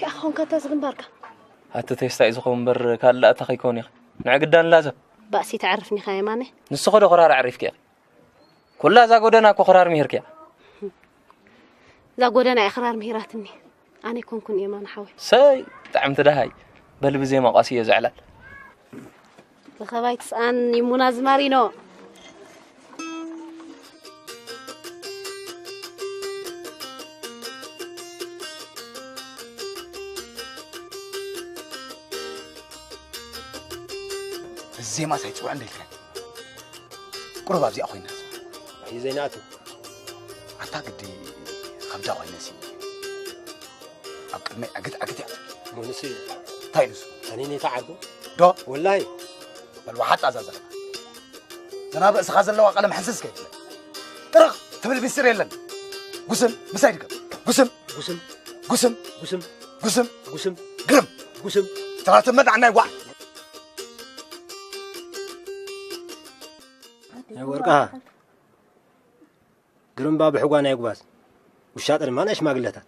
ከኣ ኾንካ እታ ዝግንባርካ። ኣቲ ቴስታ እዩ ዝኸውን እምበር ካልእ ኣታ ከይከውን ኢኺ። ንዕግዳን ላዘብ። ባእሲ ተዕርፍኒ ኢኻ የማነ። ንስኺ ዶ ክራር ኣዕሪፍኪ ኢኺ? ኩላ እዛ ጎደና እኮ ክራር ምሂርክያ። እዛ ጎደና እያ ክራር ምሂራትኒ። ኣነ ኣይኮንኩን የማነ ሓወይ። ሰይ ጥዕምቲ ደሃይ። በል ብዜማ ቋስዮ ዘዕላል። ርኸባይ ትስኣን ይሙና ዝማሪኖ። ዜማ ሳይጽውዕ እንደ ኢልካ። ቁሩብ ኣብዚኣ ኮይና። እዩ ዘይናቱ። ኣታ ግዲ ከብዳ ኮይነሲ። ኣብ ቅድመይ ኣግት ኣግት እያ። ሞንስ እዩ። እንታይ ንሱ? ሰኒኒ ተዓርኩ። ዶ? ወላሂ። በል ወሓጥ ኣዛዘር። ዘናብ ርእስኻ ዘለዋ ቀለም ሕስስ ከይብለ። ጥርቕ ትብል ሚስጥር የለን። ጉስም፣ ምሳይ ድገም። ጉስም፣ ጉስም፣ ጉስም፣ ጉስም፣ ጉስም፣ ጉስም፣ ግርም። ጉስም። ተራተመ ንዓናይ ዋዕ። ናይ ወርቃ ግርምባ ብሕጓ ናይ ጉባዝ። ውሻጠ ድማ ናይ ሽማግለታት።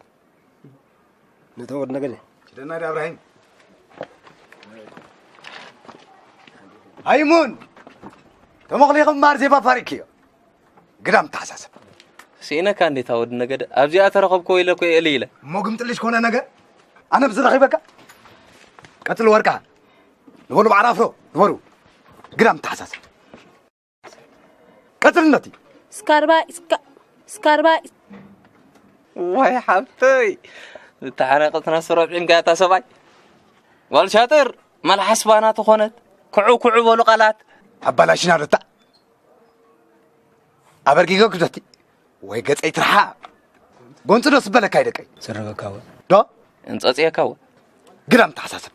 ነቶም ወድ ነገደ። ኪደና ዳ እብራሂም። ኣይሙን። ተመኽሊኹም ማር ዜባ ፋሪክ እዮ። ግዳም ተሓሳሰብ። ስኢነካ እንዴታ ወድ ነገደ። ኣብዚኣ ተረኸብኮ ኢለ እኮ እየ እልይ ኢለ። እሞ ግምጥልሽ ኮነ ነገር። ኣነ ብዝረኺበካ። ቀጽል ወርቃ። ንበሉ በዓል ኣፍሮ። ንበሩ። ግዳም ተሓሳሰብ። ቀጽልነቲ። ስካርባ፣ ስካ-፣ ስካርባ። ዋይ ሓብተይ። ዝተሓነቀትና ስሮብ ዒምካ እታ ሰብኣይ። ጓል ሻጥር፣ መልሓስ ባና ተኾነት። ኩዑ ኩዑ በሉ ቃላት። ኣባላሽና ዶ እታ። ኣበርጊገ ክደቲ። ወይ ገጸይ ትርሓ። ጎንፂ ዶ ስበለካ ይደቀይ? ስረገካ ወ። ዶ? እንጸጽየካ ወ። ግዳም ተሓሳሰብ።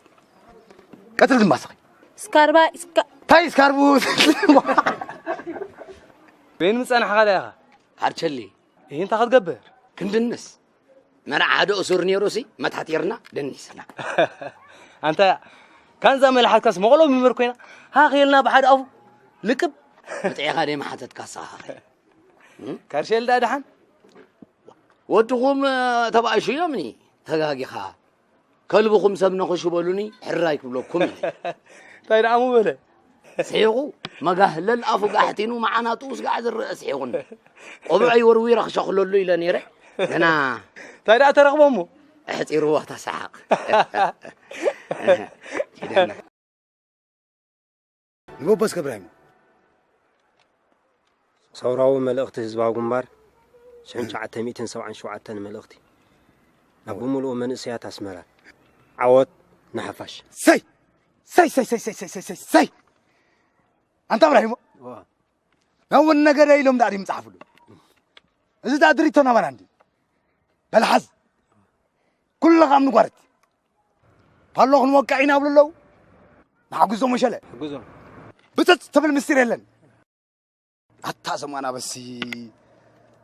ቀጽል ድማ ስኺ። ስካርባ፣ ስካ-፣ ታይ ስካርቡ? በይን ምጸናሕኻ ዳ ኢኻ? ሃርቸሊ። ይህ እንታይ ክትገብር? ክንድንስ። መርዓ ሓደ እሱር ነይሩሲ፣ መታቲርና ደኒስና። ኣንታ፣ ካንዛ መልሓትካስ መቕሎ ምምር ኮይና፣ ሃኽ ኢልና ብሓደ ኣፉ ልቅብ። ብጥዕኻ ደይ መሓተትካ ኣሰኻኸ። እም? ካርሼል ደኣ ደሓን? ወድኹም፣ እ፣ ተባእሹ እዮምኒ፣ ተጋጊኻ። ከልብኹም ሰብ ነኽሹ በሉኒ፣ ሕራይ ክብለኩም እየ። እንታይ ደኣ እሞ በለ? ስሒቑ፣ መጋህለል ኣፉ ጋሕቲኑ፣ መዓናጡ ስጋዕ ዝረአ ስሒቑኒ። ቆብዐይ ወርዊረ ክሸኽለሉ ኢለ ነይረ። ግና እንታይ ደኣ ተረኽቦ እሞ? ኣሕጺርዎ እታ ሰሓቕ። ኪደና። ንበቦ እስከ እብራሂም። ሰውራዊ መልእኽቲ ህዝባዊ ግንባር፣ ሽሕን ትሽዓተ ሚእትን ሰብዓን ሸውዓተን መልእኽቲ። ናብ ብምሉኡ መንእሰያት ኣስመራ። ዓወት ንሓፋሽ። ሰይ! ሰይ፣ ሰይ፣ ሰይ። ኣንታ እብራሂሞ፣ እዋ። ናብ ወን ነገደ ኢሎም ዳዕዲ ምጽሓፍሉ። እዚ ዳኣ ድሪቶ ናባና እንዲ። በል ሓዝ። ኩልኻ ኣብ ንጓረት። ፓሎ ክንወቅዕ ኢና ብሉ ኣለዉ። ንሓግዞም ወሸለ። ሕግዞም። ብጽጽ ትብል ምስጢር የለን። ኣታ ሰማና በሲ።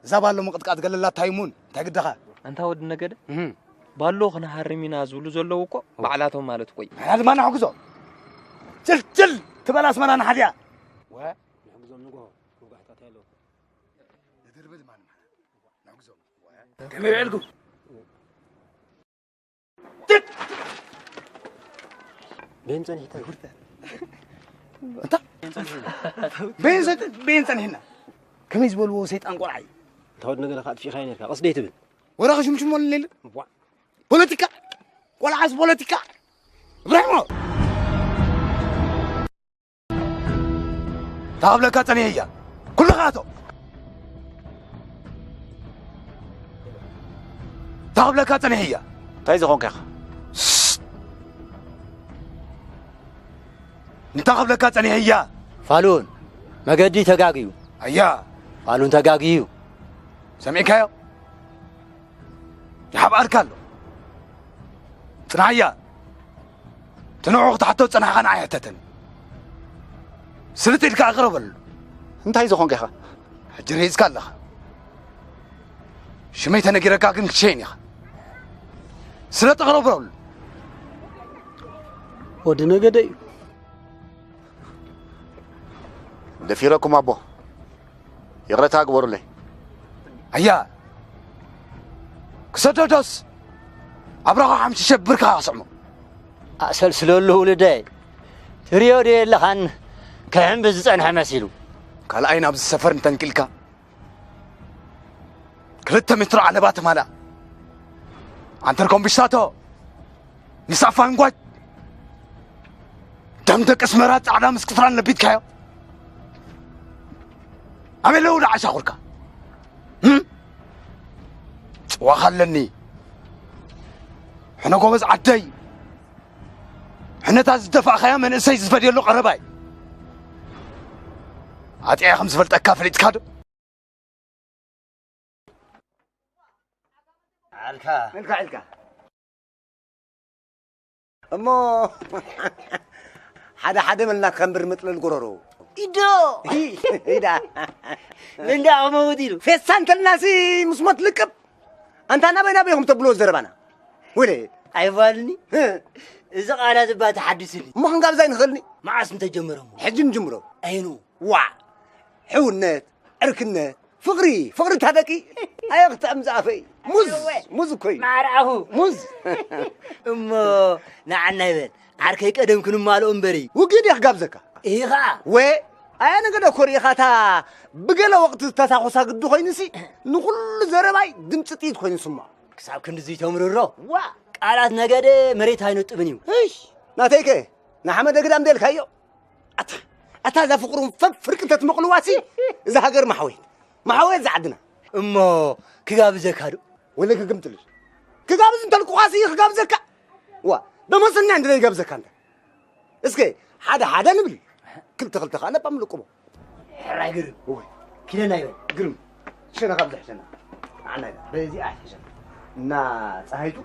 እዛ ባሎ ምቕጥቃጥ ገለላ ታይሙን፣ እንታይ ግደኻ? ኣንታ ወዲ ነገደ፣ እህ። ባሎ ክንሃርም ኢና ዝብሉ ዘለዉ እኮ፣ ባዕላቶም ማለት እኮ እዩ። ንሕና ድማ ንሕግዞ። ጭልጭል ትበል ኣስመራ ንሓድያ። ወ-፣ ንሕግዞም ንግሆ፣ ክውጋሕታት ያለው። ንድርበ ድማ ንሕግዞም። ከመይ ውዕልኩም? ቤን ጸኒሕታ። እንታ? ቤን ጸ-፣ ቤን ጸኒሕና። ከመይ ዝበልዎ ሰይጣን ቆልዓ እዩ። እንታ ወዲ ነገርካ ኣጥፊእካዮ ነርካ፣ ቀስ ደይ ትብል። ወረ ክሽምሽመሉ ሌለ። ዋ። ፖለቲካ። ቆልዓስ ፖለቲካ። እብራሂሞ። ታብለካ ጸኒሐያ። ኩልኻ ኣቶ። ታብለካ ጸኒሐያ። እንታይ ዝኾንካ ኢኻ? ስስት! እንታይ ክብለካ ጸኒሐያ? ፋሉን መገዲ ተጋግዩ። ኣያ። ፋሉን ተጋግዩ። ሰሚዕካዮ? ይሓብኣልካ ኣሎ። ጽንዓያ። እቲ ንዕኡ ክትሓቶ ዝጸናሕካ ንዓይ ሕተተኒ። ስልጥ ኢልካ ኣቕርበሉ። እንታይ ዝኾንካ ኢኻ? ሕጂ ርሂጽካ ኣለኻ። ሽመይ ተነጊረካ ግን ክትሸይን ኢኻ። ስለ ተቕረብረብሉ። ወዲ ነገደ እዩ። ደፊረኩም ኣቦ። ይቕረታ ግበሩለይ። ኣያ። ክሰደዶስ። ኣብራኻ ሓምሽሸ ብርካ ስዕሞ። ኣሰልስለሉ ውልደይ። ትሪኦ ዶ የለኻን ክሕምብስ ዝጸንሐ መሲሉ። ካልኣይ ናብዚ ሰፈር እንተንኪልካ ክልተ ሜትሮ ዓለባ ትማልኣ። ኣንተር ኮምቢሽታቶ፣ ንሳፋንጓጅ፣ ደም ደቂ ኣስመራ ጻዕዳ ምስ ቅትራን ለቢጥካዮ። ኣበይ ኣለዉ ደኣ ዓሻኹርካ? ህም? ጽዋኻ ኣለኒ። ሕነ ጎበዝ ዓደይ። ሕነታ ዝደፋእኻያ መንእሰይ ዝፈድየሉ ቀረባይ። ኣጥያ ከም ዝፈልጠካ ፈሊጥካ ዶ? ዓልካ። ኢልካ፣ ኢልካ። እሞ ሓደ ሓደ መልና ከንብር ምጥልል ጎረሮ። ኢዶ! ኢዳ። እንዳ መውት ኢሉ። ፌሳ እንተልናሲ ምስ ሞት ልቅብ። ኣንታ ናበይ ናበይ ኢኹም ተብልዎ ዘረባና? ወለ። ኣይፋልኒ። ህ። እዚ ቃላት እባ ተሓድስኒ። እሞ ክንጋብዝ ኣይንኽእልኒ? መዓስ እንተጀመረ እሞ? ሕጂ ንጅምሮ። ኣይኑ። ዋዕ። ሕውነት፣ ዕርክነት፣ ፍቕሪ፣ ፍቕሪ እታ ደቂ። ኣየ ክጥዕም ዝኣፈይ። ሙዝ፣ እወ። ሙዝ እኮ እዩ። ማዕረ ኣፉ። ሙዝ። እሞ ንዓና ይበል። ዓርከይ ቀደም ክንማልኦ እምበሪ። ውግእ ድየ ክጋብዘካ? ኢኻ። ወ-፣ ኣያ ነገደ እኮ ርኢኻ እታ ብገለ ወቕቲ ዝተታኾሳ ግዲ ኮይኑሲ ንኹሉ ዘረባይ ድምፂ ጥይት ኮይኑ ይስምዖ። ክሳብ ክንድዚ ተምርሮ? ዋ! ቃላት ነገደ መሬት ኣይነጥብን እዩ። እሽ፣ ናተይከ ንሓመደ ግዳም ደልካዮ? ኣታ፣ ኣታ እዛ ፍቕሩን ፈብ ፍርቂ እንተትመቕልዋሲ እዛ ሃገር ማሕወየት፣ ማሕወየት ዝዓድና። እሞ ክጋብዘካ ዶ? ወለ ክግምጥልሽ። ክጋብዝ እንተልኩኻሲ ክጋብዘካ። ዋ፣ ደሞሰኛ እንድለ ይጋብዘካ እንተ። እስከ ሓደ ሓደ ንብል። ክልተ ክልተ ከኣ ለባም ልቁቦ። ሕራይ ግርም። እወ። ኪደና ይበል። ግርም። ሸነኻ ኣብዚ ሕሸና። ንዓና ኢና። በዚኣ ሕሸና። እና ጸሃይቱ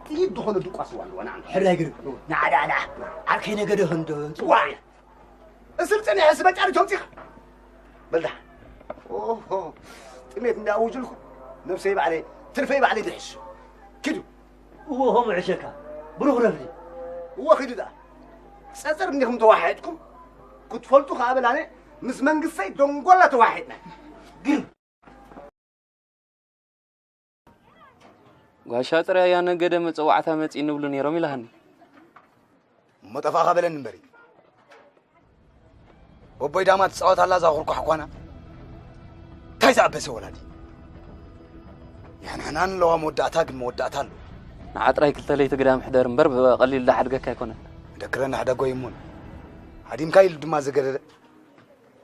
ጥይት ዝኾነ ድቋስ እዋ ኣለዋ ንዓና። ሕራይ ግርም። እወ። ንዓ፣ ንዓ፣ ንዓ። ዓርከይ ነገደ ክንዶ ጽዋ። እስር ጽኒሐ ስበጫሪ ተውጺኻ። በል ደሓን። ኦሆ። ጥሜት እንዳኣውጅልኩ ነብሰይ ባዕለይ፣ ትርፈይ ባዕለይ ድሕሽ። ኪዱ። እወ፣ ከምኡ ዕሸካ። ብሩኽ ረፍዲ። እወ፣ ኺዱ ደኣ። ጸጸር እንዲኹም ተዋሒጥኩም፣ ክትፈልጡ ከኣ በላነ፣ ምስ መንግስተይ ደንጎላ ተዋሒጥና። ግርም። ጓሻ ጥራይ እያ ነገደ መጸዋዕታ መጺእ ንብሉ ነይሮም ኢላሃኒ። እሞ ጠፋእኻ በለኒ እምበሪ። ወቦይ ዳማ ትጻወት ኣላ እዛ ኩርኳሕ ኳና። እንታይ ዝኣበሰ ወላዲ? ይሕንሕናን ኣለዋ መወዳእታ፣ ግን መወዳእታ ኣሎ። ንዓ ጥራይ ክልተ ለይቲ ግዳም ሕደር እምበር ብቐሊል ዳሓድገካ ኣይኮነን። ደክረና ሕደጎ ይሙን። ሃዲምካ ኢሉ ድማ ዝገደደ።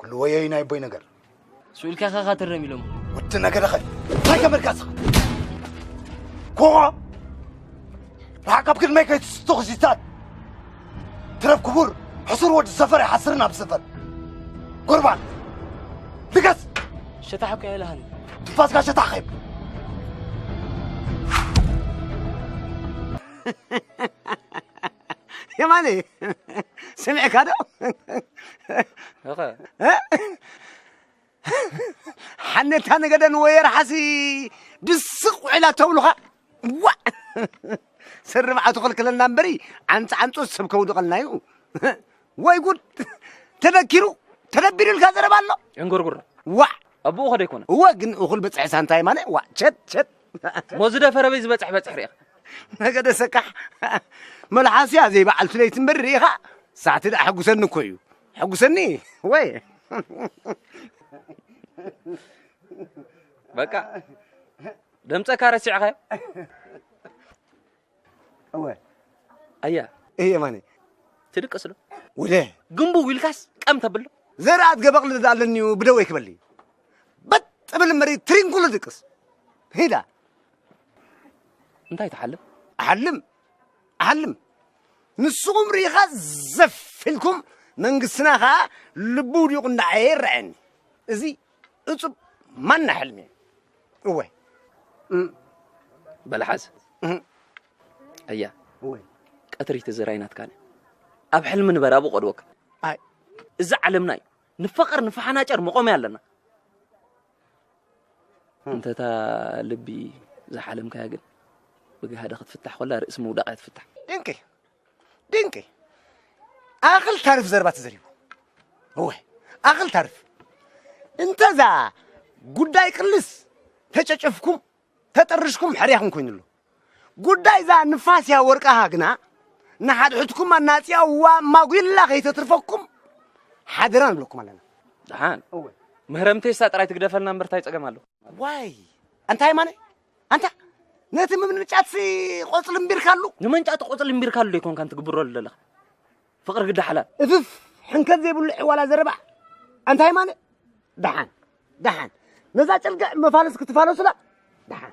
ኩሉ ወየዩ ናይ ኣቦይ ነገር። ስኢልካ ኢኻ ትረም ኢሎም። ወዲ ነገደ ኸ እንታይ ገመድካ እስኻ? ኮኾ! ርሓቕ ካብ ቅድመይ ከይትስቶ ክሲታት! ትረፍ ክቡር፣ ሕሱር ወዲ ሰፈር ይሓስርን ኣብ ሰፈር። ጎርባን! ልገስ! ሸታሕ እኮ ኣይለሃን። ትንፋስካ ሸታሕ ኸይብ! የማነ፣ ስሚዕካ ዶ? እኸ። እ? ሓኔታ ነገደ ንወየር ሓሲ ድስቕ ውዒላ ተብሉኻ? ዋእ! ሰሪ መዓቱ ከልክለና እምበሪ፣ ዓንጽ ዓንጾ ሰብ ከውድቐልና እዩ። ወይ ጉድ! ተደኪሩ፣ ተደቢሩ ኢልካ ዘረባ ኣሎ? እንጉርጉር። ዋእ! ኣቦኡ ከ ደይኮነ? እወ፣ ግን እኹል በጽሒ ሳንታ የማነ፣ ዋእ፣ ቸት፣ ቸት። ሞ ዝደፈረ በይ ዝበጽሕ በጽሕ ርኢኻ? ነገደ ሰካሕ። መልሓስያ ዘይበዓልቱ ለይቲ እምበሪ ርኢኻ? ሳዕቲ ደኣ ሕጉሰኒ እኮ እዩ። ሕጉሰኒ፣ ወይ። በቃ፣ ደምጸካ ረሲዕኻዮ? እወ። ኣያ። እህ፣ የማነ። ትድቅስ ዶ? ወደ። ግንቡ ኢልካስ ቀም ተብሎ? ዘርኣት ገበቕሊ ኣለኒ እዩ፣ ብደወይ ክበሊ። በጥ ብል መሬት ትሪንኩሉ ድቅስ። ሂዳ። እንታይ ትሓልም? ኣሓልም። ኣሓልም። ንስኹም ርኢኻ ዘፍ ኢልኩም፣ መንግስትና ኸኣ ልቡ ውዲቑ እንዳዓየ ይረኣየኒ። እዚ እጹብ ማና ሕልሚ እዩ። እወ። እም። በል ሓዝ። እም። ኣያ። እወ። ቀትሪ ትዝራይ ናትካን። ኣብ ሕልሚ ንበር ኣብኡ ቀድወካ። ኣይ። እዚ ዓለምና እዩ። ንፈቐር ንፈሓናጨር መቆምያ ኣለና። እም። እንተታ ልቢ ዝሓለምካያ ግን ብጋህደ ክትፍታሕ ኮላ ርእሲ ምውዳቕ እያ ትፍታሕ። ድንቂ። ድንቂ። ኣኽል ታርፍ ዘረባ ተዘሪቡ። እወ፣ ኣኽል ታርፍ። እንተዛ ጉዳይ ቅልስ ተጨጨፍኩም፣ ተጠርሽኩም፣ ሕርያኹም ኮይኑ ኣሎ። ጉዳይ እዛ ንፋስ እያ ወርቃሃ ግና ንሓድሕድኩም ኣናጽያ ዋ ማጉላ ከይተትርፈኩም ሓደራ ንብለኩም ኣለና። ደሓን። እወ። ምህረምተይሳ ጥራይ ትግደፈልና እምበር ታይ ጸገም ኣሎ? ዋይ ኣንታ የማነ ኣንታ ነቲ ምምንጫትሲ ቆጽሊ እምቢርካሉ። ንመንጫቲ ቆጽሊ እምቢርካሉ ዶ ይኮንካ እንትግብረሉ ዘለኻ? ፍቕሪ ግዳ ሓላል። እፍፍ ሕንከት ዘይብሉ ዕዋላ ዘረባ ኣንታ የማነ። ደሓን ደሓን ነዛ ጭልግዕ መፋለስ ክትፋለሱላ። ደሓን